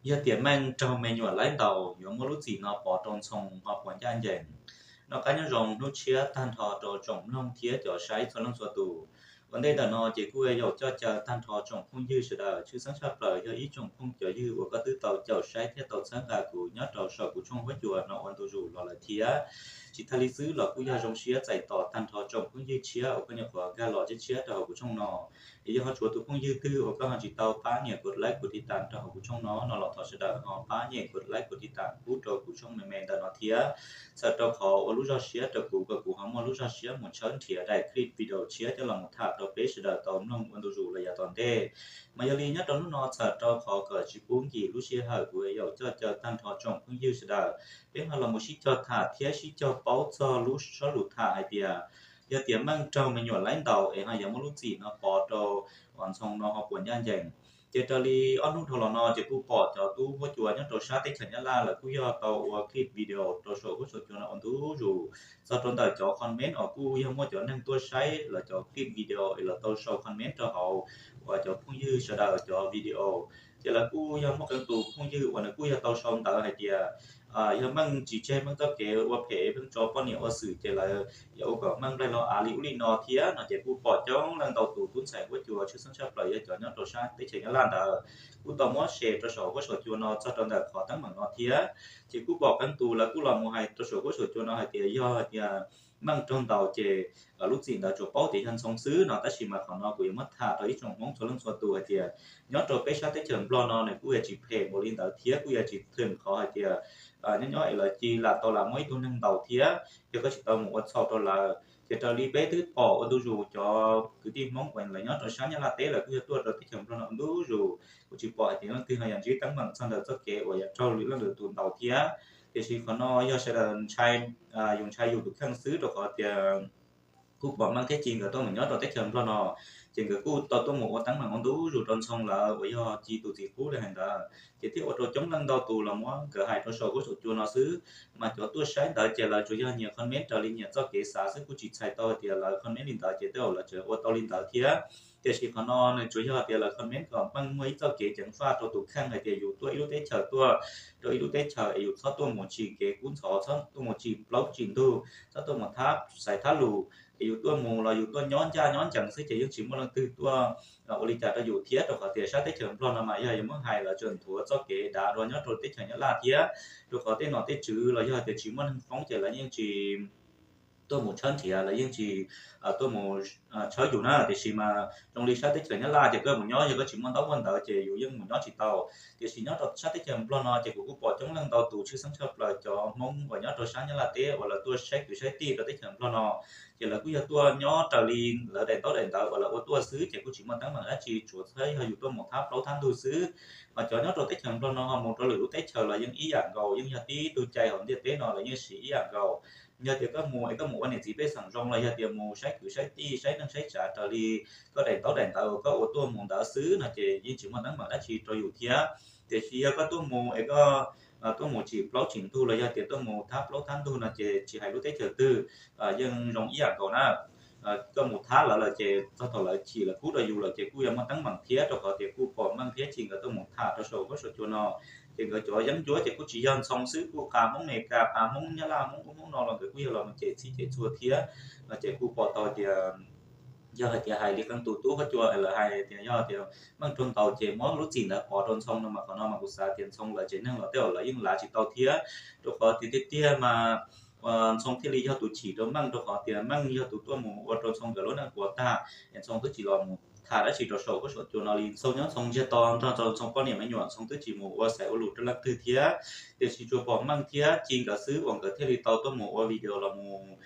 Yog tias meej raug me nyuam laib ntaus, yuav muab lub txim no pov rau Ntxhoo ho puas ncaj ncees? Noj qab nyob zoo hnub tshiab tag nrho rau tsoom mloog thiab cov saib txhua leej txhua tus. Ua ntej ntawm no ces kuj yuav yaum coj caw tag nrho tsoom phooj ywg sawv daws, tshwj xeeb tshaj plaws yog ib tsoom phooj cov ywg uas koj twb tau caum saib thiab tau txhawb nqa kuv nyob rau saum kuv tshooj huab cua no ua ntu zus los lawm thiab. Tsis tas li xwb los kuj yog zoo siab txais tos tag nrho tsoom phooj ywg tshiab uas koj nyuam qhuav nkag los tshiab tshiab rau hauv kuv tshooj no. Es yog ho tshuav tus phooj ywg twg uas koj ho tsis tau pab nias kuv like kuv tiv tam rau hauv kuv tshooj no no los thov sawv daws ho pab nias kuv like kuv tiv tam pub rau kuv tshooj me me ntawm no thiab. Txhawm rau qhov ua lub zog siab rau kuv kom kuv ho muaj lub zog siab mus tshawb nrhiav daim clip video tshiab coj los mus tham rau peb sawv daws tau mloog ua ntu zus los yav tom ntej. Mas yog li nyob rau hnub no txhawm rau qhov kom tsis pub nkim lub sij hawm, kuv yaum coj caw tag nrho tsoom phooj ywg sawv daws, peb ho los mus sib cog tham thiab sib cog paub txog lub sob lus tham hais tias yog tias meej raug me nyuam laib ntaus es ho yuav muab lub txim no pov rau Ntxhoo no ho puas ncaj ncees. Ces raws li ob hnub dhau los no ces kuj pom cov tub huab cua nyob rau sab teb chaws Nyab Laj lawv kuj yog tau ua clip video rau saum huab saum cua no ua ntu zus, txog rau ntawm cov comment uas kuj yog muaj cov neeg tuaj saib lawv cov clip video es lawv tau sau comment rau hauv uas cov phooj ywg sawv daws cov video. Ces lawv kuj yog muaj qee tus phooj ywg uas nws kuj yog tau sau ntawv hais tias yog meej tsis tseg meej txoj kev ua phem, meej tso poj niam ua xwm ces lawv yuav ua kom meej nplaig los av li ub li no thiab no. Ces kuj pom coob leej ntau tus tub ntxhais huab cua tshwj xeeb tshaj plaws yog cov nyob rau sab teb chaws Nyab Laj ntawd kuj tau muab share rau saum huab saum cua no txog rau ntawm qhov teeb meem no thiab. Ces kuj pom qee tus lawv kuj los mus hais rau saum huab saum cua no hais tias yog hais tias meej raug ntaus ces lub txim ntawd tsuas paub tias yog Ntxhoo xwb no, tab sis mas qhov no kuv yuav muab tham rau ib tsoom Hmoob txhua leej txhua tus hais tias nyob rau peb sab teb chaws Nplog no nws kuj yuav tsis phem npaum li ntawd thiab kuj yuav tsis thwm qhov hais tias nyob nyob es lawv cia li lam tau lam muaj ib tug neeg ntaus thiab yog koj tsis tau mus ua txhaum rau lawv. Ces raws li peb twb pom ua ntu zus cov kwv tij Hmoob uas lawv nyob rau sab Nyab Laj teb lawv kuj yog tuaj rau teb chaws Nplog no ua ntu zus, kuj tsis pom hais tias leej twg ho yog ntsib teeb meem txog ntawm txoj kev uas yog raug li leej lwm tus ntaus thiab. Tiam sis qhov no yog sawv daws ntshai, yus ntshai yus tus kheej xwb rau qhov tias kuj pom Meej thiab Ci nkawd tuaj mus nyob rau teb chaws Nplog no, ces nkawd kuj tau tuaj mus ua teeb meem ua ntu zus rau Ntxhoo lawv uas yog Ci tus txiv qub li hais ntawd, ces thiaj ua rau coob leej ntau tus los muab nkawd hais rau saum huab saum cua no xwb. Mas cov tuaj saib ntawd ces lawv tsuas yog nyias comment raws li nyias txoj kev xav xwb, kuj tsis txhais tau hais tias lawv comment li ntawd ces tej zaum lawv tseem ua tau li ntawd thiab. Tiam sis qhov no nws tsuas yog hais tias lawv comment kom Meej muaj ib txoj kev ceev faj rau tus kheej hais tias yus tuaj ib lub teb chaws tuaj rau ib lub teb chaws es yus txhob tuaj mus tsim kev kub ntxhov, txhob tuaj mus tsim plaub tsim ntug, txhob tuaj mus thab xaiv thab lus, es yus tuaj mus los yus tuaj nyob ncaj nyob ncees xwb ces yeej tsis muaj leej twg tuaj ua li cas rau yus thiab, rau qhov tias sab teb chaws Nplog no mas yog yuav muab hais lawv tseem nthuav txoj kev dav dua nyob rau teb chaws Nyab Laj thiab, rau qhov tej nom tej tswv los yog tias tsis muaj neeg foob ces lawv yeej tsis tuaj mus tshawb nrhiav, lawv yeej tsis tuaj mus tshawb yus na. Tiam sis mas zoo li sab teb chaws Nyab Laj ces koj mus nyob yog koj tsis muaj ntaub muaj ntawv ces yus yeej mus nyob tsis tau. Tiam sis nyob rau sab teb chaws Nplog no ces kuv kuj pom coob leej ntau tus tshwj xeeb tshaj plaws cov Hmoob uas nyob rau sab Nyab Laj teb uas lawv tuaj saib kwv saib tij rau teb chaws Nplog no, ces lawv kuj yog tuaj nyob raws li lawv daim ntaub daim ntawv uas lawv ua tuaj xwb, ces kuj tsis muaj teeb meem dab tsi, tsuas txhawb yog yus tuaj mus thab plaub thab ntug xwb. Mas cov nyob rau teb chaws Nplog no ho mus rau lwm lub teb chaws los yeej ib yam nkaus, yeej yog tib tug cai hauv ntiaj teb no los yeej siv ib yam nkaus. Yog tias koj mus es koj mus ua niam txiv pej xeem zoo los yog tias mus saib kwv saib tij saib neej saib tsav raws li koj daim ntaub daim ntawv uas koj ua tuaj mus ntawd xwb no ces yeej tsis muaj teeb meem dab tsi rau yus thiab. Tiam sis yog koj tuaj mus es koj tuaj mus tsim plaub tsim ntug los yog tias tuaj mus thab plaub thab ntug no ces tsis hais lub teb chaws twg yeej zoo ib yam nkaus na. Koj mus thab lawv lawm ces txog thaum lawv chim lawv kub rau yus lawm ces kuj yuav muaj teeb meem thiab, rau qhov tias kuj pom Meej thiab Ci nkawd tuaj mus tham rau saum huab saum cua no. Ces nkawd cov yeeb ncuab ces kuj tsis yog Ntxhoo xwb, kuj qab Hmoob Meskas, qab Hmoob Nyab Laj, Hmoob ub Hmoob no los nkawd kuj yog los mus cem txhij cem txhua thiab. Ces kuj pom tau tias yog hais tias hais li qee tus tub huab cua lawv hais tias yog tias Meej raug ntaus ces muab lub txim ntawd pov rau Ntxhoo no mas qhov no mas kuv xav tias Ntxhoo lawv tsev neeg los tej zaum lawv yeej lav tsis tau thiab, rau qhov tias tiag tiag mas Ntxhoo thiaj li yog tus chim rau Meej, rau qhov tias Meej yog tus tuaj mus ua rau Ntxhoo nkawd lub neej puas tag es Ntxhoo twb tsis los mus tham dab tsi rau saum huab saum cua no li. Ntxhoo nyob Ntxhoo ntsiag to nrog rau Ntxhoo poj niam me nyuam, Ntxhoo twb tsis mus ua xaiv ua lus rau leej twg thiab. Tiam sis tsuas pom Meej thiab Ci nkawd xwb uas nkawd thiaj li tau tuaj mus ua video los mus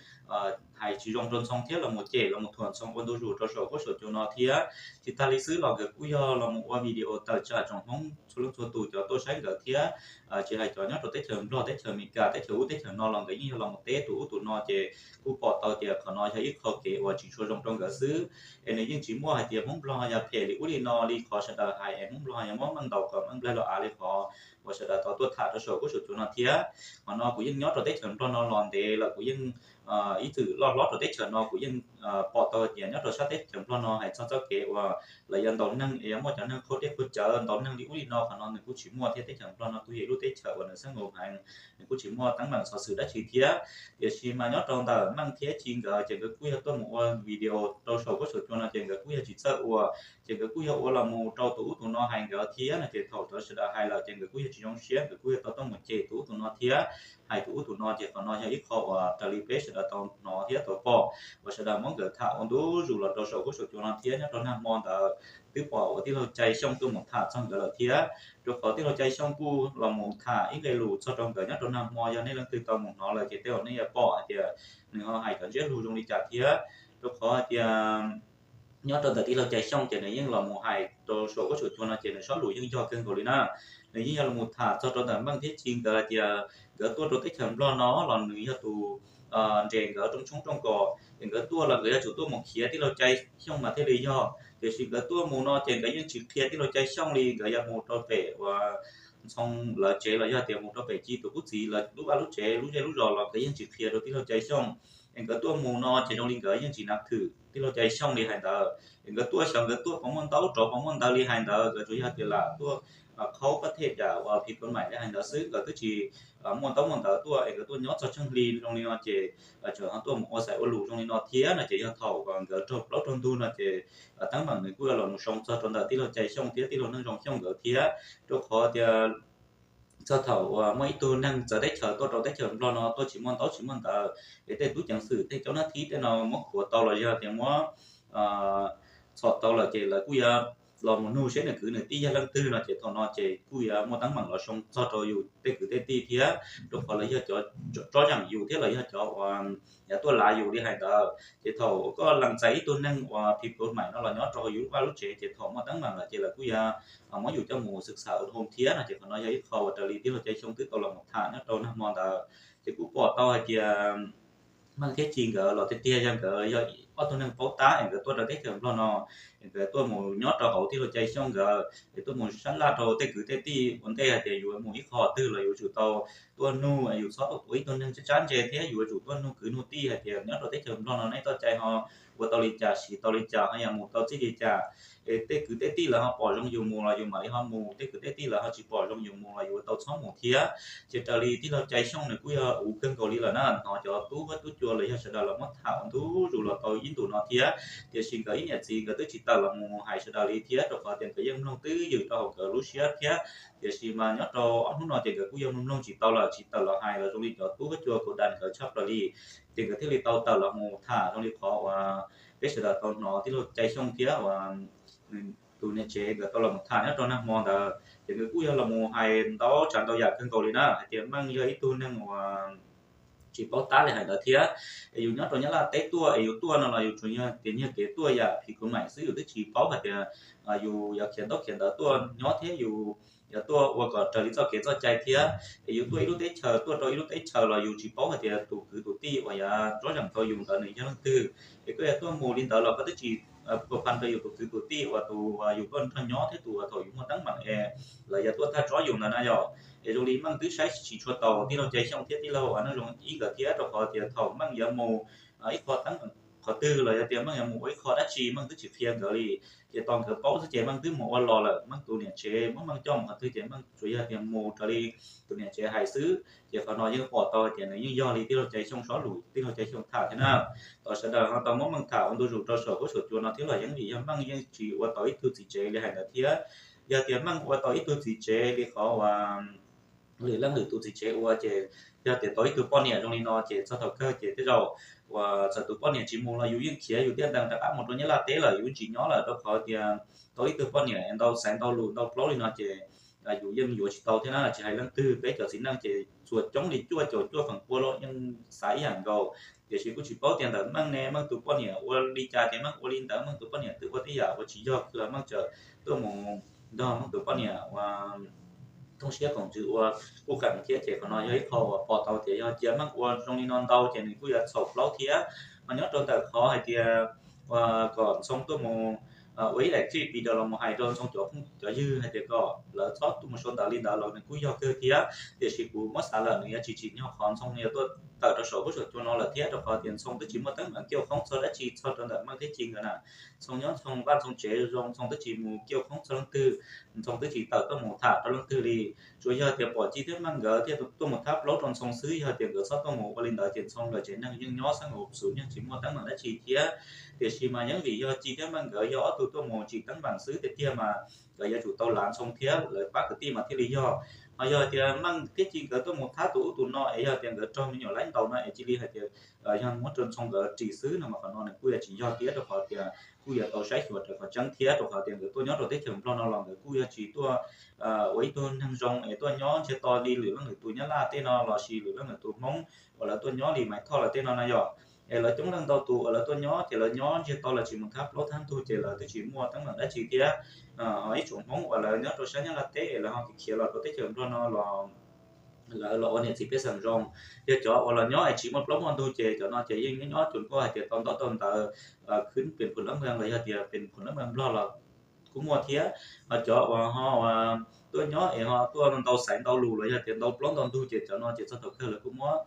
hais tsis zoo rau Ntxhoo thiab los mus cem los mus thuam Ntxhoo ua ntu zus rau saum huab saum cua no thiab. Tsis tas li xwb los nkawd kuj yog los mus ua video tawm tsam tsoom Hmoob txhua leej txhua tus cov tuaj saib nkawd thiab. Tsis hais cov nyob rau teb chaws Nplog, teb chaws Amelikas, teb chaws ub teb chaws no los nkawd yeej yog los mus teb tus ub tus no ces kuj pom tau tias qhov no yog ib qho kev uas tsis tshua zoo rau nkawd xwb. Es nws yeej tsis muaj hais tias Hmoob Nplog yog phem li ub li no li qhov sawv daws hais es Hmoob Nplog yog muab Meej ntaus kom Meej nplaig los av li qhov uas sawv daws tau tuaj tham rau saum huab saum cua no thiab. Qhov no kuv yeej nyob rau teb chaws Nplog no los ntev lawm, kuv yeej ib txwm coj hlob rau teb chaws no kuv yeej pom tau hais tias nyob rau sab teb chaws Nplog no hais txog txoj kev uas lawv yuav ntaus neeg es yuav muaj cov neeg qhuab dej qhuab cawv ntaus neeg li ub li no qhov no nws kuj tsis muaj thiab. Teb chaws Nplog no kuj yog ib lub teb chaws uas nws xab nkaus heev, nws kuj tsis muaj teeb meem xov xwm dab tsi thiab. Tiam sis mas nyob rau ntawm Meej thiab Ci nkawd ces nkawd kuj yog tuaj mus ua video rau saum huab saum cua no ces nkawd kuj yog tsis txawj ua, ces nkawd kuj yog ua los mus rau tus ub tus no hais nkawd thiab no ces thaum cov sawv daws hais lawm ces nkawd kuj yog tsis zoo siab, nkawd kuj yog tau tuaj mus cem tus ub tus no thiab, hais tus ub tus no ces qhov no yog ib qho uas raws li peb sawv daws tau hnov thiab tau pom uas sawv daws muab nkawd tham ua ntu zus los rau saum huab saum cua no thiab nyob rau nag hmo ntawd twb pom uas tij laug Cai Xyooj tuaj mus tham txog nkawd lawm thiab. Rau qhov tij laug Cai Xyooj kuj los mus tham ib nqe lus txog rau nkawd nyob rau nag hmo, yog nej leej twg tau mus hnov lawm ces tej zaum nej yuav pom hais tias nws ho hais cov ntsiab lus zoo li cas thiab. Rau qhov hais tias nyob rau ntawm tij laug Cai Xyooj ces nws yeej los mus hais rau saum huab saum cua no ces nws sob lus yeej yog kawg nkaus li na. Nws yeej yog los mus tham txog rau ntawm Meej thiab Ci nkawd hais tias nkawd tuaj rau teb chaws Nplog no los nws yog tus nres nkawd rooj tshoob rooj kos es nkawd tuaj los nkawd yuav tsum tuaj mus khiav tij laug Cai Xyooj mas thiaj li yog. Tiam sis nkawd tuaj mus no ces nkawd yeej tsis qhia tij laug Cai Xyooj li, nkawd yuav mus rau pem uas Ntxhoo lawv tsev los yog tias mus rau pem Ci tus qub txiv lawv lub vaj lub tsev lub zej lub zos los nkawd yeej tsis qhia rau tij laug Cai Xyooj. Es nkawd tuaj mus no ces zoo li nkawd yeej tsis nav thwm tij laug Cai Xyooj li hais ntawd. Es nkawd tuaj xyov nkawd tuaj puas muaj ntaub rov puas muaj ntawv li hais ntawd, nkawd tsuas yog tias lam tuaj qhaub pab thej cas uas phim kov maim li hais ntawd xwb, nkawd twb tsis muaj ntaub muaj ntawv tuaj es nkawd tuaj nyob txog tsheej hli zoo li no ces tseem ho tuaj mus ua xaiv ua lus zoo li no thiab no ces yog thaum uas nkawd raug plaub raug ntug no ces teeb meem nws kuj los mus soo txog rau ntawm tij laug Cai Xyooj thiab tij laug Neej Zoo Xyooj nkawd thiab. Rau qhov tias txog thaum uas muaj ib tug neeg txawv teb chaws tuaj rau teb chaws Nplog no tuaj tsis muaj ntaub tsis muaj ntawv, es tej tub ceev xwm tej caub nab thib tej no muab khuav tau los yog tias muab txhom tau lawm ces lawv kuj yuav los mus nug seb nws kwv nws tij yog leej twg no ces thaum no ces kuj yuav muaj teeb meem los soo txog rau yus tej kwv tej tij thiab, rau qhov lawv yog cov tsob yeem yus thiab los yog cov uas yav tuaj lav yus li hais ntawd. Ces thaum koj lees txais ib tug neeg uas phim kov maim no los nyob rau hauv yus lub vaj lub tsev ces thaum muaj teeb meem lawm ces lawv kuj yuav muab yus coj mus xwm xam ua hoo thiab no ces qhov no yog ib qho uas raws li tij laug Cai Xyooj twb tau los mus tham nyob rau nag hmo ntawd. Ces kuj pom tau hais tias Meej thiab Ci nkawd los tiag tiag yog nkawd yog ob tug neeg paub tab es nkawd tuaj rau teb chaws Nplog no, es nkawd tuaj mus nyob rau hauv tij laug Cai Xyooj nkawd es tuaj mus sab laj rau tej kwv tej tij ua ntej hais tias yus mus ib qho twg los yuav tsum tau tuaj nug, yus txhob ua ib tug neeg tsab tsab ntse thiab yus yuav tsum tuaj nug kwv nug tij hais tias nyob rau teb chaws Nplog no nej txoj cai ho ua tau li cas, siv tau li cas, ho yog mus tau txij li cas. Es tej kwv tej tij lawv ho pom zoo yus mus los yus mam li ho mus, tej kwv tej tij lawv ho tsis pom zoo yus mus los yus ua tau txhob mus thiab. Ces raws li tij laug Cai Xyooj nws kuj yog uv kawg nkaus li lawm na, hnov cov tub huab tub cua los yog sawv daws los muab tham ua ntu zus los tau ib ntus no thiab, tiam sis nkawd ib niam txiv nkawd twb tsis tawm los mus hais sawv daws li thiab, rau qhov tias nkawd yeej mloog twb ywm rau hauv nkawd lub siab thiab. Tiam sis mas nyob rau ob hnub no ces nkawd kuj yog mloog mloog tsis tau lawm, tsis tawm los hais los zoo li cov tub huab cua kaus das nkawd tshaj plaws li, ces nkawd thiaj li tau tawm los mus tham zoo li qhov uas peb sawv daws tau hnov tij laug Cai Xyooj thiab uas tus niam tsev nkawd tau los mus tham nyob rau nag hmo ntawd. Ces nkawd kuj yog los mus hais ntau tsav ntau yam kawg nkaus li na, hais tias Meej yog ib tug neeg uas tsis paub tab li hais ntawd thiab. Es yus nyob rau Nyab Laj teb tuaj es yus tuaj no los yus tsuas yog tias nyiag kev tuaj yam phim kov maim xwb, yus twb tsis paub hais tias yus yuav khiav ntaub khiav ntawv tuaj nyob thiab yus yuav tuaj ua kom raws li txoj kev txoj cai thiab. Es yus tuaj ib lub teb chaws tuaj rau ib lub teb chaws los yus tsis paub hais tias tus kwv tus tij uas yav tsob zeem tau yus ntawd nws yog leej twg. Es koj yuav tuaj mus li ntawd los koj twb tsis pua phaj rau yus tus kwv tus tij uas tus uas yus tuaj nrog nyob thiab tus uas thaum yus muaj teeb meem es lawv yuav tuaj thaj tsob yus ntawd na yom. Es zoo li Meej twb saib tsis tshua tau tij laug Cai Xyooj thiab tij laug uas Neej Zoo Ib nkawd thiab, rau qhov tias thaum Meej yuav mus ib qho teeb meem qhov twg los yog tias Meej yuav mus ua ib qho dab tsi Meej twb tsis qhia nkawd li. Ces tau nkawd paub xwb ces Meej twb mus ua los lawm, Meej tus niam tsev muab Meej coj mus qhov twg ces Meej tsuas yog tias mus raws li tus niam tsev hais xwb. Ces qhov no yeej pom tau tias nws yeej yog li tij laug Cai Xyooj sob lus tij laug Cai Xyooj tham thiab na. Tom sawv daws ho tau muab Meej tham ua ntu zus rau saum huab saum cua no thiab los yeej vim yog Meej yeej tsis ua tau ib tug txiv tsev li hais ntawd thiab. Yog tias Meej ua tau ib tug txiv tsev li qhov uas lwm leej lwm tus txiv tsev ua ces yog tias tau ib tug poj niam zoo li no ces txog thaum kawg ces tej zaum uas txawm tus poj niam tsis mus los yus yeej khiav yus tiaj ntees rov qab mus rau Nyab Laj teb lawm, yus tsis nyob lawm, rau qhov tias tau ib tug poj niam ntau xaiv ntau lus ntau plaub li no ces yus yeej yuav tsis tau thiab na. Tsis hais leej twg, peb cov txiv neej ces txhua coob li cuaj caum cuaj feem pua los yeej xav ib yam nkaus. Tiam sis kuj tsis paub tias ntawm Meej ne, Meej tus poj niam ua li cas ces Meej ua li ntawd, Meej tus poj niam twb ua tib yam uas tsis yog los Meej txawm tuaj mus nrog Meej tus poj niam ua thooj siab koom ntsws ua kuj qees thiab. Ces qhov no yog ib qho uas pom tau tias yog cia Meej ua zoo li no ntau ces nws kuj yuav txhaum plaub thiab. Mas nyob rau ntawm qhov hais tias uas kom Ntxhoo tuaj mus ua ib daim clip video los mus hais rau Ntxhoo cov phooj cov ywg hais tias kom lawv txhob tuaj mus sau ntawv li ntawd los nws kuj yog kawg thiab, tiam sis kuv muab xav lawm nws yuav tsis tsim nyog qhov Ntxhoo yuav tuaj tawm rau saum huab saum cua no lawm thiab, rau qhov tias Ntxhoo twb tsis muaj teeb meem kiaj qhoob txog dab tsi txog rau ntawm Meej thiab Ci nkawd na. Ntxhoo nyob Ntxhoo vaj Ntxhoo tsev zoo, Ntxhoo twb tsis mus kiaj qhoob txog leej twg, Ntxhoo twb tsis tawm tuaj mus tham rau leej twg li. Tsuas yog tias pom Ci thiab Meej nkawd thiaj tuaj mus thab plaub rau Ntxhoo xwb, yog tias nkawd txhob tuaj mus ua li ntawd ces Ntxhoo lawv tsev neeg yeej nyob xeeb ua xus yeej tsis muaj teeb meem dab tsi thiab. Tiam sis mas yeej vim yog Ci thiab Meej nkawd yog ob tug tuaj mus tsim teeb meem xwb tiag tiag mas nkawd yuav tsum tau lav Ntxhoo thiab lawv pab kwv tij mas thiaj li yog. Ho yog tias Meej thiab Ci nkawd tuaj mus thab tus ub tus no es yog tias nkawd raug me nyuam laib ntaus no es cia li hais tias yog muab rau Ntxhoo nkawd ris xwb no mas qhov no nws kuj yuav tsis yog thiab, rau qhov tias kuj yuav tau saib xyuas raws qhov tseeb thiab, rau qhov tias nkawd tuaj nyob rau teb chaws Nplog no los nkawd kuj yog tsis tuaj ua ib tug neeg zoo es tuaj nyob ntsiag to li lwm leej lwm tus Nyab Laj tej no los sis lwm leej lwm tus Hmoob uas lawv tuaj nyob li Maiv Thoj lawv tej no na yom. Es lawv coob leej ntau tus uas lawv tuaj nyob ces lawv nyob ntsiag to, lawv tsis mus thab plaub thab ntug ces lawv twb tsis muaj teeb meem dab tsi thiab. Ho ib tsoom Hmoob uas lawv nyob rau sab Nyab Laj teb es lawv ho khiav los rau teb chaws Nplog no los lawv los ua niam txiv pej xeem zoo. Yog cov uas los nyob es tsis muaj plaub muaj ntug ces cov no ces yeej nyob nyob cuag nkauj hais tias tau ntaub tau ntawv khwb pes phum lab meeg los yog tias pes phum lab meeg Nplog los kuj muaj thiab. Ho cov uas ho tuaj nyob es ho tuaj ntau xaiv ntau lus los yog tias ntau plaub ntau ntug ces cov no ces txog thaum kawg lawv kuj muab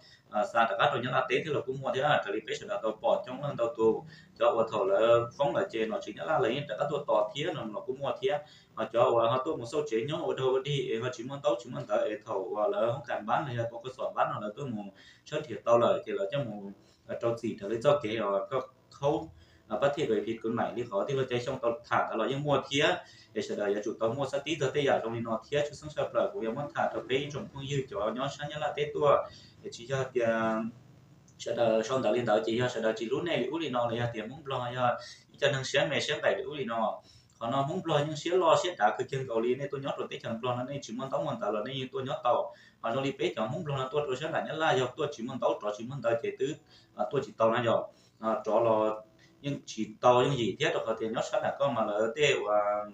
xa rov qab rau Nyab Laj teb thiab los kuj muaj thiab. Raws li peb sawv daws tau pom coob leej ntau tus, cov uas thaum lawv foob lawm ces nom tswv Nyab Laj lawv yeej rov qab tuaj tos thiab no los kuj muaj thiab. Ho cov uas ho tuaj mus xauj tsev nyob ua dog ua dig es ho tsis muaj ntaub tsis muaj ntawv es thaum uas lawv hoob kas npab los yog pov kos xom npab no lawv tuaj mus tshawb nrhiav tau lawm ces lawv coj mus rau txim raws li txoj kev uas koj khaub pab thiaj dua phim kws maim li qhov tij laug Cai Xyooj tau tham ntawd los yeej muaj thiab. Es sawv daws yuav tsum tau muaj xab tib txog tej yam zoo li no thiab. Tshwj xeeb tshaj plaws kuv yuav muab tham rau peb ib tsoom phooj ywg cov nyob sab Nyab Laj teb tuaj, es tsis yog tias sawv daws sau ntawv li ntawd ces yog sawv daws tsis hlub nej li ub li no los yog tias Hmoob Nplog yog ib co neeg siab me siab nqaim li ub li no. Qhov no Hmoob Nplog yeej siab loj siab dav kawg kiag nkaus li. Nej tuaj nyob rau teb chaws Nplog no nej tsis muaj ntaub muaj ntawv los nej yeej tuaj nyob tau. Ho zoo li peb cov Hmoob Nplog no tuaj rau sab nram Nyab Laj yog tuaj tsis muaj ntaub rov tsis muaj ntawv ces twb tuaj tsis tau na yom. Rov los yeej tsis tau yooj yim thiab, rau qhov tias nyob sab nram koj mas lawv tej uas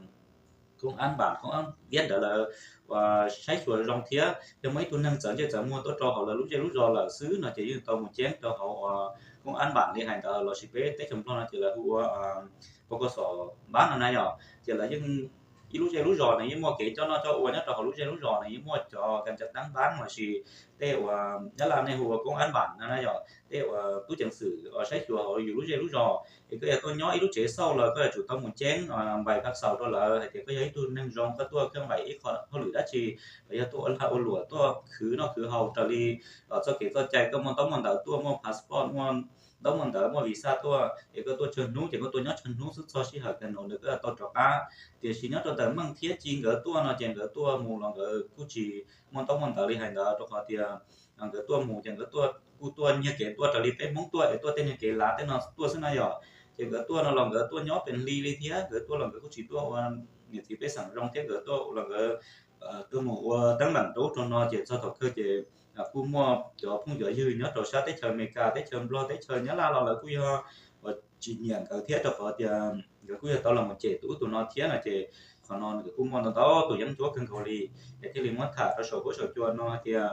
koob ab npam koob ab viab ntawd lawv uas saib xyuas zoo thiab. Yog muaj ib tug neeg txawv ntsej txawv muag tuaj rau hauv lawv lub zej lub zos lawm xwb no ces yeej tau mus ceeb rau hauv uas koob ab npam li hais ntawd los sis peb teb chaws Nplog no ces lawv hu ua pov kos xom npab no na yom. Ces lawv yeej ib lub zej lub zos nws yeej muaj kev coj noj coj ua nyob rau hauv lub zej lub zos nws yeej muaj cov kas cav tab npab los sis tej uas Nyab Laj nej hu ua koob ab npam no na yom, tej uas tub ceev xwm uas saib xyuas hauv yus lub zej lub zos. Es koj yog tuaj nyob ib lub tsev xauj los koj yuav tsum tau mus ceeb npais ka xaus rau lawv hais tias koj yog ib tug neeg zoo, koj tuaj kev npais ib qho hauj lwm dab tsi, los yog tuaj ua lag ua luam tuaj khwv noj khwv haus raws li txoj kev txoj cai, koj muaj ntaub muaj ntawv tuaj, muaj passport, muaj ntaub muaj ntawv, muaj visa tuaj, es koj tuaj tsawg hnub ces koj tuaj nyob tsawg hnub xwb, txog sij hawm kawg nkaus ntawd koj yuav tau rov qab. Tiam sis nyob rau ntawm Meej thiab Ci nkawd tuaj no ces nkawd tuaj mus los nkawd kuj tsis muaj ntaub muaj ntawv li hais ntawd, rau qhov tias nkawd tuaj mus ces nkawd tuaj kuj tuaj nyiag kev tuaj raws li peb Hmoob tuaj es tuaj tej niag kev lav tej no tuaj xwb na yom. Ces nkawd tuaj no los nkawd tuaj nyob pes hli li thiab, nkawd tuaj los nkawd kuj tsis tuaj ua niam txiv pej xeem zoo thiab, nkawd tuaj los nkawd tuaj mus ua teeb meem rau ub rau no ces txog thaum kawg ces kuj muaj cov phooj cov ywg nyob rau sab teb chaws Amelikas, teb chaws Nplog, teb chaws Nyab Laj los lawv kuj yog uas tsis nyiam nkawd thiab, rau qhov tias nkawd kuj yog tau los mus cem tus ub tus no thiab no ces qhov no nkawd kuj muaj ntau ntau tus yeeb ncuab kawg nkaus li. Es thiaj li muab tham rau saum huab saum cua no hais tias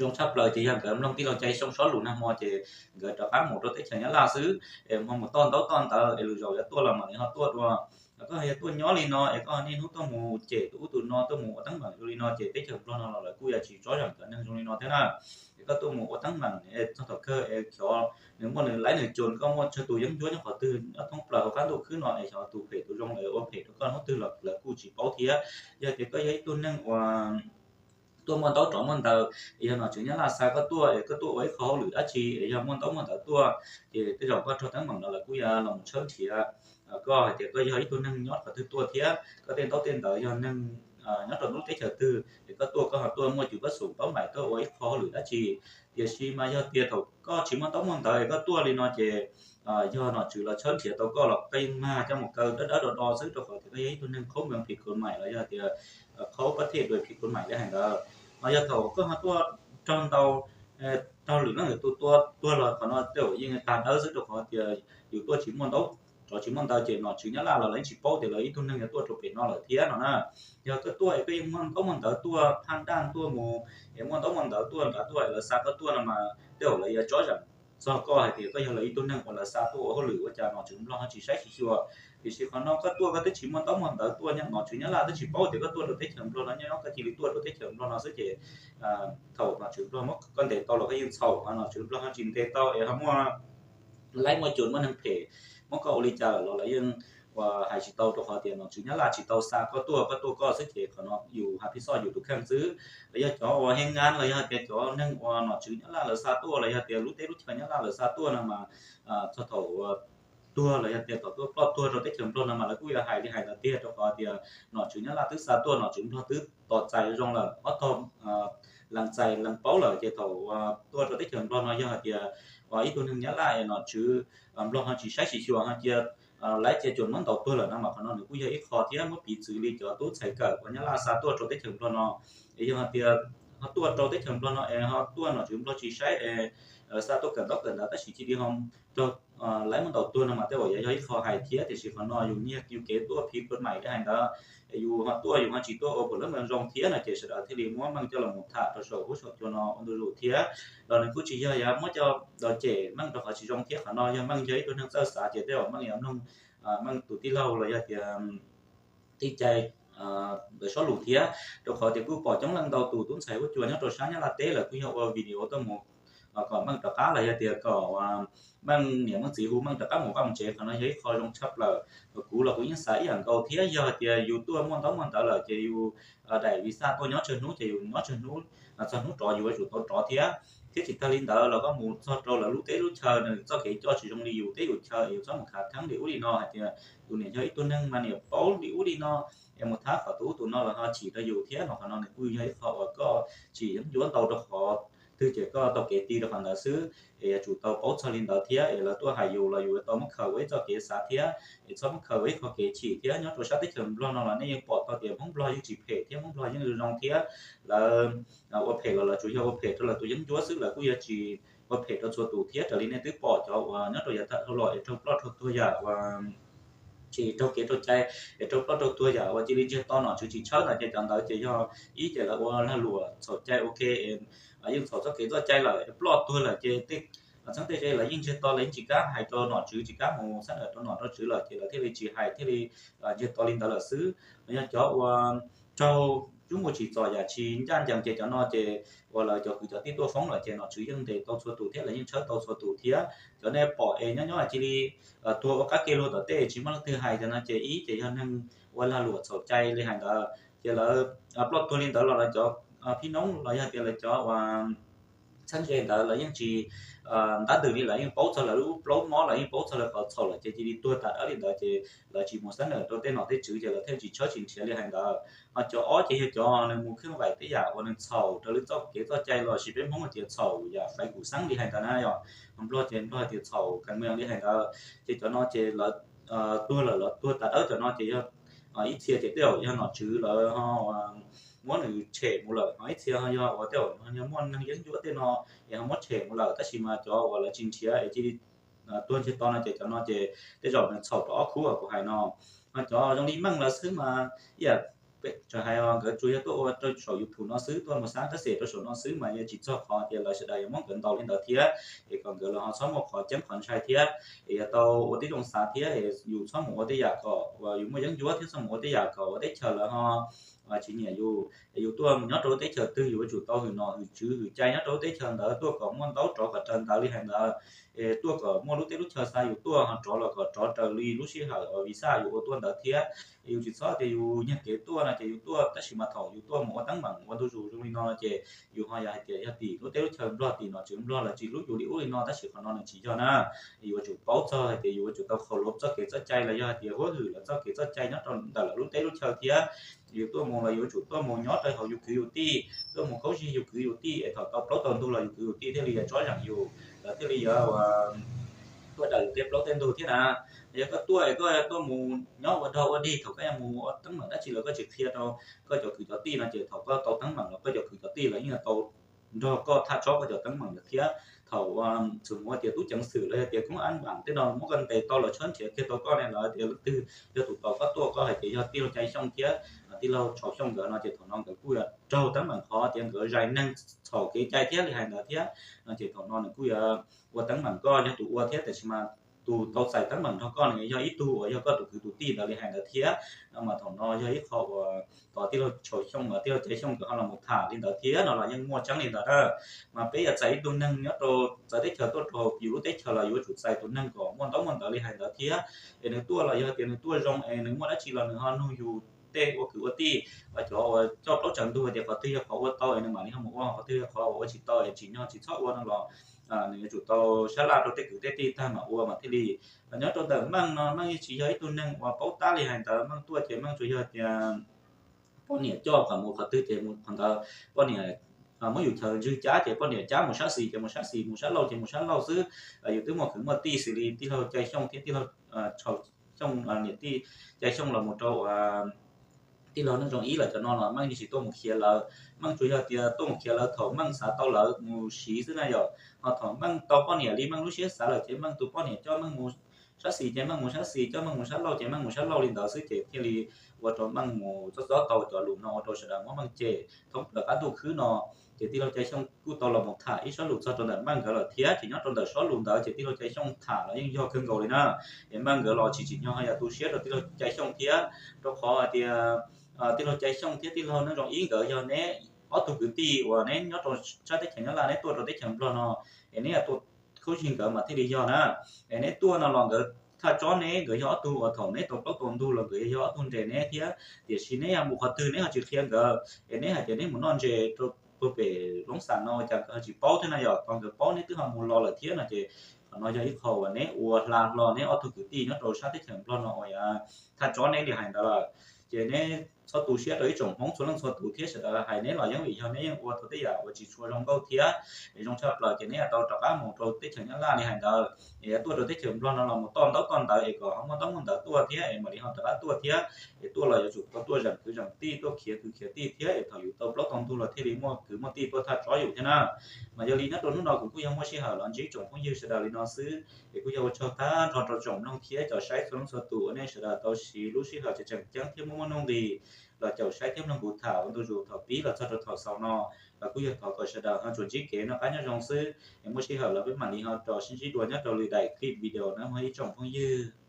zoo tshaj plaws ces yog nkawd mloog tij laug Cai Xyooj sob lus nag hmo ces nkawd rov qab mus rau teb chaws Nyab Laj xwb, es ho mus toj ntaub toj ntawv es lwm zaus yuav tuaj los mam li ho tuaj dua. Koj yog tuaj nyob li no es koj niaj hnub tuaj mus cem tus ub tus no, tuaj mus ua teeb meem zoo li no ces teb chaws Nplog no los lawv kuj yuav tsis tsob zeem cov neeg zoo li no thiab na. Es koj tuaj mus ua teeb meem txog thaum kawg es xyov nws muaj nws laib nws cuam, koj muaj tsawg tus yeeb ncuab nyob qhov twg nyob thoob plaws hauv qab ntuj khwb no es xyov tus phem tus zoo lawv ua phem rau koj hnub twg los lawv kuj tsis paub thiab. Yog tias koj yog ib tug neeg uas tuaj muaj ntaub rov muaj ntawv, es yog nom tswv Nyab Laj xa koj tuaj es koj tuaj ua ib qho hauj lwm dab tsi es yog muaj ntaub muaj ntawv tuaj, ces tej zaum koj raug teeb meem no lawv kuj yuav los mus tshawb nrhiav koj hais tias koj yog ib tug neeg nyob qhov twg tuaj thiab koj tej ntaub tej ntawv yog neeg nyob rau lub teb chaws twg, es koj tuaj koj ho tuaj muaj cov pab xum paub npaim tuaj ua ib qho hauj lwm dab tsi. Tiam sis mas yog tias thaum koj tsis muaj ntaub muaj ntawv es koj tuaj li no ces yog nom tswv los tshawb nrhiav tau koj los koj yeej mag coj mus kaw dawb dawb do do xwb, rau qhov tias koj yog ib tug neeg khaub npees phim khuv maim los yog tias khaub pab thej dua phim khuv maim li hais ntawd. Mas yog thaum koj ho tuaj raug ntau, raug lwm leej lwm tus tua tuag los qhov no tej zaum yeej tag dawb xwb, rau qhov tias yus tuaj tsis muaj ntaub rov tsis muaj ntawv ces nom tswv Nyab Laj los lawv yeej tsis paub tias lawv ib tug neeg yog tuaj rau pem no lawm thiab no na. Yog koj tuaj es koj yeej muaj ntaub muaj ntawv tuaj phaj daj tuaj mus, es muaj ntaub muaj ntawv tuaj nrad tuaj es lawv xa koj tuaj no mas tej zaum lawv yuav tsob zeem txog koj hais tias koj yog lawv ib tug neeg uas lawv xa tuaj ua hauj lwm ua cas nom tswv Nplog ho tsis saib tsis xyuas. Tiam sis qhov no koj tuaj koj twb tsis muaj ntaub muaj ntawv tuaj, nom tswv Nyob Laj twb tsis paub tias koj tuaj rau teb chaws Nplog no, nyob nyob koj cia li tuaj rau teb chaws Nplog no xwb ces thaum nom tswv Nplog muab koj ntes tau los koj yeej txhaum, nom tswv Nplog ho tsis ntes tau es ho muaj laib muaj cuam muaj neeg phem muab koj ua li cas lawm los lawv yeej uas hais tsis tau, rau qhov tias nom tswv Nyab Laj tsis tau xa koj tuaj, koj tuaj koj xwb ces qhov no yus hais phij xoj yus tus kheej xwb. Los yog cov uas he ngan los yog hais tias cov neeg uas nom tswv Nyab Laj lawv xa tuaj los yog tias lub teb lub chaw Nyab Laj lawv xa tuaj no mas txog thaum tuag los yog tias thaum tuaj ploj tuag rau teb chaws Nplog no mas lawv kuj yuav hais li hais ntawd tiag, rau qhov tias nom tswv Nyab Laj twb xa tuaj, nom tswv Nplog twb tos txais zoo lawm, ob tog lees txais lees paub lawm ces thaum tuaj rau teb chaws Nplog no yog hais tias ib tug neeg Nyab Laj es nom tswv Nplog ho tsis saib tsis xyuas ho cia laib cia cuam muab ntaus tuag lawm no mas qhov no nws kuj yog ib qho thiab muab piv txwv li cov tub ntxhais kawm uas Nyab Laj xa tuaj rau teb chaws Nplog no. Es yog hais tias ho tuaj rau teb chaws Nplog no es ho tuaj nom tswv Nplog tsis saib es xa tuaj kawm ntaub kawm ntawv tab sis cia li ho raug laib muab ntaus tuag no mas tej zaum yog ib qho hais thiab, tiam sis qhov no yus nyiag yus kev tuaj phiv khuam maim li hais ntawd, yus ho tuaj yus ho tsis tuaj ua puas lab mus zoo thiab no ces sawv daws thiaj li muab Meej coj los mus tham rau saum huab saum cua no ua ntu zus thiab. Los nws kuj tsis yog yuav muab coj los cem Meej rau qhov tsis zoo thiab, qhov no yog Meej yog ib tug neeg txawj xav ces tej zaum Meej yuav mloog Meej tus tij laug los yog tias tij cai ntawm sob lus thiab, rau qhov tias kuj pom coob leej ntau tus tub ntxhais huab cua nyob rau sab Nyab Laj teb lawv kuj yog ua video tuaj mus kom Meej rov qab los yog tias kom Meej niam Meej txiv hu Meej rov qab mus vaj mus tsev, qhov no yog ib qho zoo tshaj plaws. Kuv los kuv yeej xav ib yam nkaus thiab, yog hais tias yus tuaj muaj ntaub muaj ntawv lawm ces yus daim visa tuaj nyob tsawg hnub ces yus nyob tsawg hnub, txog hnub rov yus yuav tsum tau rov thiab. Thiab tsis tag li ntawd los koj mus txog rau lawv lub teb lub chaw nws txoj kev coj tsis zoo li yus teb yus chaw, yus txhob mus khav theeb li ub li no hais tias tus niam yog ib tug neeg mas niam paub li ub li no, es mus thab qhov tus ub tus no los ho chim rau yus thiab no, qhov no nws kuj yog ib qho uas koj tsis yeeb ncuab ntau rau qhov twg ces koj tau kev ti rau qhov ntawd xwb. Es yuav tsum tau paub txog li ntawd thiab es lawv tuaj hais yus los yus yuav tau muab khaws ua ib txoj kev xav thiab, es txhob muab khaws ua ib qho kev chim thiab. Nyob rau sab teb chaws Nplog no los nej yeej pom tau tias Hmoob Nplog yeej tsis phem thiab Hmoob Nplog yeej zoo thiab. Lawv ua phem los lawv tsuas yog ua phem rau lawv tus yeeb ncuab xwb, lawv kuj yuav tsis ua phem rau txhua tus thiab. Raws li nej twb pom cov uas nyob rau yav tag dhau los es raug ploj raug tuag yam uas tsis raug kev raug cai es raug ploj raug tuag yam uas cia li ntsiag to nom tswv tsis tshawb ntawd ces cov ntawd ces yog ib ces lawv ua lag luam txhaum cai ua ke, yeej txhaum txoj kev txoj cai lawm es ploj tuag lawm ces tej txheeb tej ze lawv yeej ntsiag to, lawv yeej tsis kam hais rau nom tswv, tsis kam mus xab nawm rau nom rau tswv lawm ces lawv thiaj li tsis hais thiaj li ntsiag to li ntawd lawm xwb. Los yog cov uas raug cub mus tsim txom yam tsis ncaj ncees ces cov no ces uas lawv cov kwv cov tij tuaj foob lawm ces nom tswv yeej ntes tau txhua tus thiab lawv yeej tshawb tau txhua tus thiab. Cov nej pom es nyob nyob cia li tuag ua qab ke luag tom tej tsis muaj leej twg hais cov no ces ib ces yog neeg ua lag luam txhaum cai li hais ntawd ces lawv ploj tuag li ntawd los lawv cov phib noob los yog tias lawv cov uas txheeb ze ntawd lawv yeej tsis ntab ntws li, lawv yeej paub txog lawv lub plaub mob, lawv yeej paub txog lawv qhov txhaum lawm ces cia li tuag tas dawb li ntawd ces lawv tsis mus xab nawm rau tej nom tej tswv ces lawv thiaj tsis tshawb tsis nrhiav li hais ntawd. Ho cov ob ces yog cov nws mus khwb vaim tej yam uas nws txhaum raws li txoj kev txoj cai los sis peb Hmoob hais tias txhaum yam faiv kum xeeb li hais ntawd na, yog Nplog ces Nplog hais tias txhaum kas mees li hais ntawd ces cov no ces lawv tuag lawm los tuag tas dawb, cov no ces yog ib txhia ces tej zaum yog nom tswv lawv ho muab nws tshem mus lawm, ho ib txhia ho yog uas tej zaum yog muaj neeg yeeb ncuab tej no es ho muab tshem mus lawm, tab sis mas cov uas lawv tsis nrhiav es cia li tuag ntsiag to no ces cov no ces tej zaum nws txhaum rau ob khub uas kuv hais no. Ho cov zoo li Meej lawv xwb mas ib yam tseem hais nkawd tsuas yog tuaj ua rau saum YouTube no xwb, tuaj mus xab tab xes rau saum no xwb mas yeej tsis txog qhov tias lawv sawv daws yuav muab nkawd ntaus li ntawd thiab, es kom nkawd los ho txhob muaj qhov ceeb qhov ntshai thiab, es yuav tau ua tib zoo xav thiab, es yus txhob mus ua tej yam kom uas yus muaj yeeb ncuab thiab txhob mus ua tej yam kom ua teb chaws lawv ho tsis nyiam yus. Es yus tuaj nyob rau lub teb chaws twg yus yuav tsum tau hwm nom hwm tswv hwm cai nyob rau lub teb chaws ntawd, tuaj kom muaj ntaub rov kom raws ntawd li hais ntawd. Es tuaj kom muaj lub teb lub chaw xa yus tuaj, ho rov los kom rov raws li lub sij hawm uas visa yus ua tuaj ntawd thiab. Yus tsis txhob tias yus nyiag kev tuaj no ces yus tuaj tab sis mas thaum yus tuaj mus ua teeb meem ua ntu zus zoo li no no ces yus ho yog hais tias yog tim lub teb lub chaw Nplog tim nom tswv Nplog lawv tsis hlub yus li ub li no, tab sis qhov no nws tsis yog na. Yuav tsum paub txog hais tias yuav tsum tau khaus luv txoj kev txoj cai los yog hais tias huab hwm lawv txoj kev txoj cai nyob rau ntawm lawv lub teb lub chaw thiab. Yus tuaj mus los yuav tsum tuaj mus nyob rau hauv yus kwv yus tij, tuaj mus khaub zig yus kwv yus tij es thaum tau plaub tau ntug los yug kwv yug tij thiaj li yuav tsob zeem yus, lawv thiaj li yuav tuaj daws yus tej plaub tej ntug thiab na. Yog koj tuaj es koj tuaj mus nyob ua dog ua dig, thaum koj yuav mus ua teeb meem dab tsi los koj tsis qhia rau koj cov kwv cov tij no ces thaum koj tau teeb meem los koj cov kwv cov tij los yeej tau nrog koj thaj tsob koj cov teeb meem lawm thiab. Thaum txwm mus ua tias tub ceev xwm los yog tias koob ab npam tej no muab koj ntes tau los tshawb nrhiav kiag tau koj ne, lawv tias leej twg yog tus tos koj tuaj, koj hais tias yog tij laug Cai Xyooj thiab tij laug Tshau Xyooj nkawd no ces thaum no nkawd kuj yuav raug teeb meem qhov tias nkawd zais neeg txhaum kev cai thiab li hais ntawd thiab no ces thaum no nws kuj yuav ua teeb meem koj yog tus ua thiab tiam sis mas tus tau txais teeb meem nrog koj nws yog ib tug uas yog koj tus kwv tus tij ntawd li hais ntawd thiab no mas thaum no yog ib qho uas tos tij laug Tshau Xyooj los tij laug Cai Xyooj nkawd ho los mus tham li ntawd thiab no los yeej muaj tseeb li ntawd na. Mas peb yuav txais ib tug neeg nyob rau txawv teb chaws tuaj rau yus lub teb chaws los yuav tsum txais tus neeg kom muaj ntaub muaj ntawv li hais ntawd thiab es nws tuaj los yog tias nws tuaj zoo es nws muaj dab tsi los nws ho nug yus tej ua kwv ua tij, cov uas coj plaub tsaws ntug tias qhov twg yog qhov ua tau es nws mam li ho mus ua, qhov twg yog qhov uas ua tsis tau es tsim nyog tsis txhob ua no los nws yuav tsum tau sab laj rau tej kwv tej tij tag mam ua mas thiaj li. Nyob rau ntawm Meej no Meej yeej tsis yog ib tug neeg uas paub tab li hais ntawd, Meej tuaj ces Meej tsuas yog tias poj niam coj kom mus qhov twg ces mus qhov ntawd, poj niam muab yus chaw ntswg cab ces poj niam cab mus sab xis ces mus sab xis, mus sab laug ces mus sab laug xwb. Yus twb muaj kwv muaj tij xws li tij laug Cai Xyooj thiab tij laug Tshau Xyooj, niam tij Cai Xyooj los mus rau tij laug Neej Zoo Ib lawm cov no los Meej yeej tsis tuaj mus khiav lawv, Meej tsuas yog tias tuaj mus khiav lawv thaum Meej xav tau lawv mus siv xwb na yom. Ho thaum Meej tau poj niam li Meej lub siab xav lawm ces Meej tus poj niam coj Meej mus sab xis ces Meej mus sab xis, coj Meej mus sab laug ces Meej mus sab laug li ntawd xwb ces thiaj li ua rau Meej mus txob txob tau cov lus no ua rau sawv daws muab Meej cem thoob plaws qab ntuj khwb no. Ces tij laug Cai Xyooj kuj tau los mus tham ib sob lus txog rau ntawm Meej nkawd lawm thiab ces nyob rau ntawm sob lus ntawd ces tij laug Cai Xyooj tham los yeej yog kawg nkaus li na. Es Meej nkawd los tsis tsim nyog ho yam tu siab rau tij laug Cai Xyooj thiab, rau qhov tias tij laug Cai Xyooj thiab tij laug Neej Zoo Ib nkawd yog neb ob tug kwv tij uas neb nyob rau sab teb chaws Nyab Laj neb tuaj rau teb chaws Nplog no es neb yog tuaj khaub zig nkawd mas thiaj li yog na. Es neb tuaj no los nkawd thaj tsob neb, nkawd yog ob tug uas thaum neb tau plaub tau ntug los nkawd yog ob tug nres neb thiab, tiam sis neb yog mus qhov twg neb ho tsis qhia nkawd es neb hais tias neb mus noj ntses rau puag pem Loob Xam no ua cas nkawd ho tsis paub thiab na yom. Thaum nkawd paub neb twb ho mus los lawm thiab no ces qhov no yog ib qho uas neb ua hla hlo neb ob tug kwv tij nyob rau sab teb chaws Nplog no uas thaj tsob neb li hais ntawd lawm. Ces neb txhob tu siab rau ib tsoom Hmoob txhua leej txhua tus thiab sawv daws hais neb los yeej vim yog neb yeej ua tau tej yam uas tsis tshua zoo nkauj thiab zoo tshaj plaws ces neb yuav tau rov qab mus rau teb chaws Nyab Laj li hais ntawd. Es yuav tuaj rau teb chaws Nplog no los mus toj ntaub toj ntawv es kom ho muaj ntaub muaj ntawv tuaj thiab es mam li ho rov qab tuaj thiab. Es tuaj los yuav tsum tau tuaj zeem kwv zeem tij, tuaj khiav kwv khiav tij thiab es thaum yus tau plaub tau ntug los thiaj li muaj kwv muaj tij tuaj thaj tsob yus thiab na. Mas yog li nyob rau hnub no kuv kuj yog muaj sij hawm los ntsib tsoom phooj ywg sawv daws li no xwb es kuj yog ua tsaug tag nrho rau tsoom mloog thiab cov saib txhua leej txhua tus uas nej sawv daws tau siv lub sij hawm tseem ceeb thiab muaj muaj nuj nqis los caum saib thiab mloog kuv tham ua ntu zus thaum pib los txog rau thaum xaus no. Los kuj yog thov kom sawv daws ho tsuas ntsib kev noj qab nyob zoo xwb es muaj sij hawm los peb mam li ho rov sib ntsib dua nyob rau lwm daim clip video na mog ib tsoom phooj ywg.